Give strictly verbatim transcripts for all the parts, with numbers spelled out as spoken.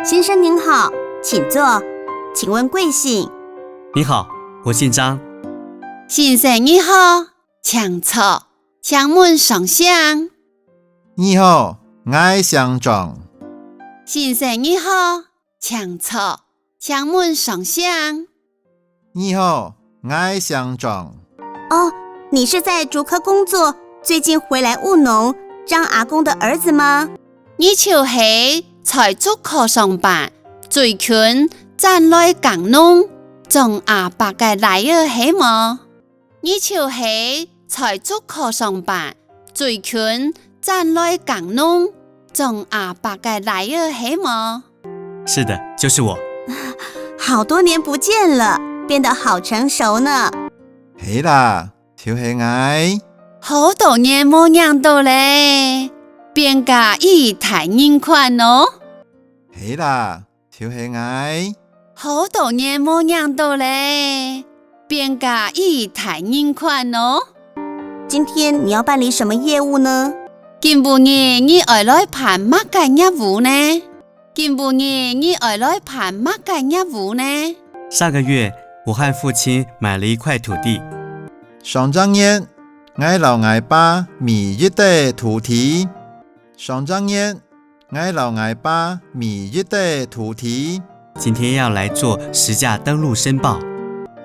先生您好，请坐，请问贵姓？你好，我姓张。先生你好，请坐，请问上姓？你好，𠊎姓张。先生你好，请坐，请问上姓？你好，𠊎姓张。哦，你是在竹科工作，最近回来务农，张阿公的儿子吗？你就係在竹科上班，最近轉來耕農，張阿伯个倈仔係無？你就係在竹科上班，最近轉來耕農，張阿伯个倈仔係無？是的，就是我。好多年不见了，变得好成熟呢。係啦，就係𠊎。好多年無䀴到咧，變甲異大人款哦。係啦，就係𠊎。好多年無䀴到咧，變甲異大人款哦。今天你要办理什么业务呢？今晡日你愛來辦麼个業務呢？今晡日你愛來辦麼个業務呢？上个月，我和父亲买了一块土地。上隻月，𠊎摎𠊎爸買一垤土地。上隻月，𠊎摎𠊎爸買一垤土地。今天要来做实价登录申报。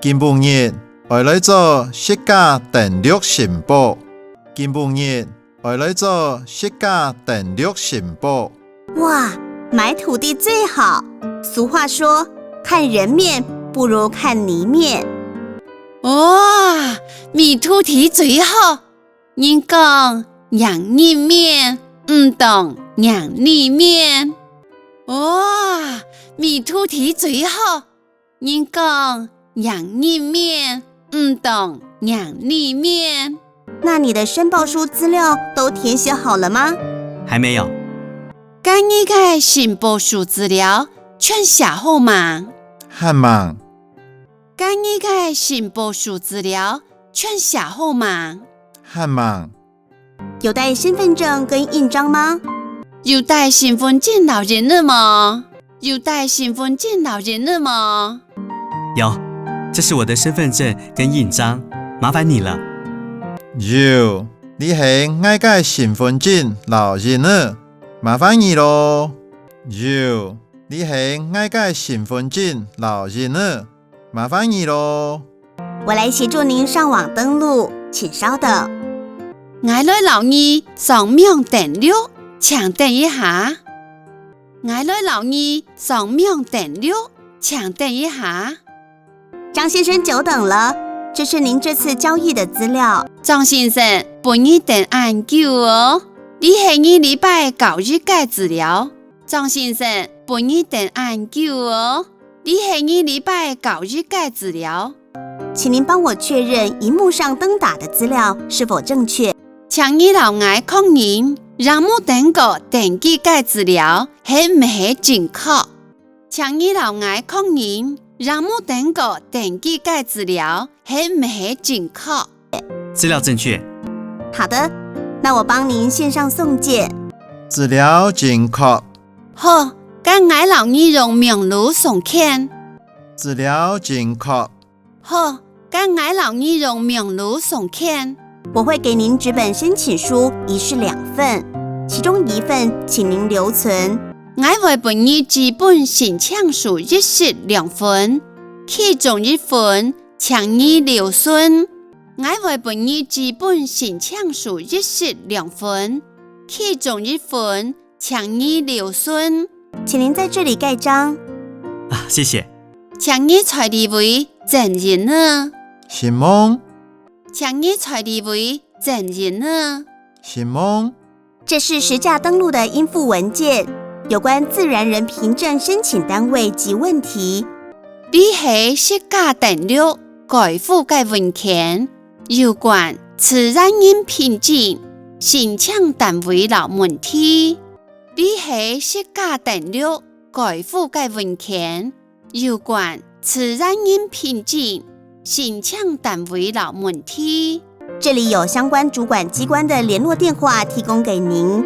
今晡日，愛來做實價登錄申報。今晡日，愛來做實價登錄申報。哇，买土地最好。俗话说，看人面不如看泥面。哇，买土地最好。人讲，䀴人面，毋當䀴泥面。哇，买土地最好。 人讲，䀴人面，毋當䀴泥面。那你的申报书资料都填写好了吗？还没有。該你个申报书资料全写好吂？還吂。該你个申报书资料全写好吂？還吂。 有带身份证跟印章吗？有带身份证摎印仔無？有带身份证摎印仔無？有，这是我的身份证跟印章，麻烦你了。有，這係𠊎个身份证摎印仔，麻煩你囉。有，這係𠊎个身份证摎印仔， 麻煩你囉。我来协助您上网登录，请稍等。𠊎來摎你上網登錄，請等一下。𠊎來摎你上網登錄，請等一下。张先生久等了，这是您这次交易的资料。张先生，分你等恁久哦，這係你這擺交易个资料。 张先生，分你等恁久哦，這係你這擺交易个资料。请您帮我确认荧幕上登打的资料是否正确。请你摎𠊎確認螢幕頂高登記个资料係毋係正確。請你摎𠊎確認螢幕頂高登記个资料係毋係正確。 资料正确。好的，那我帮您线上送件。资料正确。好，該𠊎摎你用網路送件。资料正确。好，該𠊎摎你用網路送件。我会给您纸本申请书一式两份，其中一份请您留存。𠊎會分你紙本申請書一式兩份，其中一份 请你留存。𠊎會分你紙本申請書一式兩份，其中一份，请你留存。请您在这里盖章。啊，谢谢。请你在這位簽印仔。承蒙。请你在這位簽印仔。承蒙。 这是实价登录的应附文件，有关自然人凭证申请单位及问题。這係實價登錄該附个文件，有關自然人凭證申請單位摎问題。這係實價登錄該附个文件， 有关自然人凭证申请单位摎问题。这里有相关主管机关的联络电话提供给您。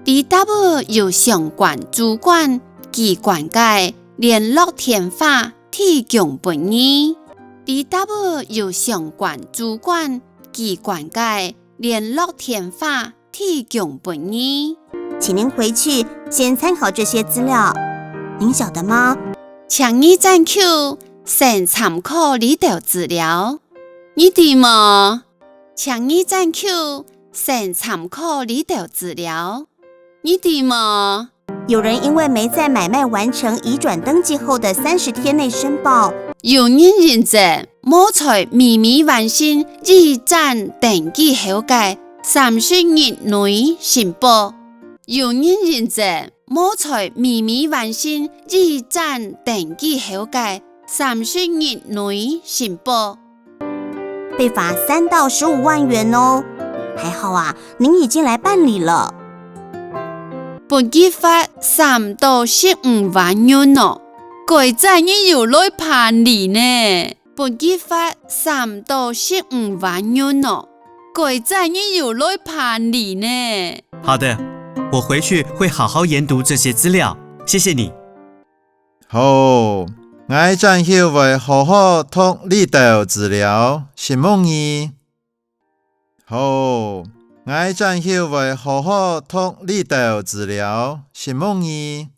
這搭仔有相关主管機關个聯絡電話提供分你。裡肚有相關主管機關个聯絡電話提供分你。請您回去先參考這些資料，您曉得嗎？請你轉去先參考這兜資料，你知無？請你轉去先參考這兜資料，你知無？有人因為沒在買賣完成移轉登記後的三十天內申報，有人因為無在買賣完成移轉登記後个三十日內申報，有人因為無在買賣完成移轉登記後个三十日內申報，被罰三到十五萬元哦。還好啊，您已經來辦理了。分佢罰三到十五萬元哦，該正你有來辦理呢。分佢罰三到十五萬元哦，該正你有來辦理呢。好的，我回去會好好研讀這些資料，謝謝你。好，𠊎轉去會好好讀這兜資料，承蒙你。好，𠊎轉去會好好讀這兜資料，承蒙你。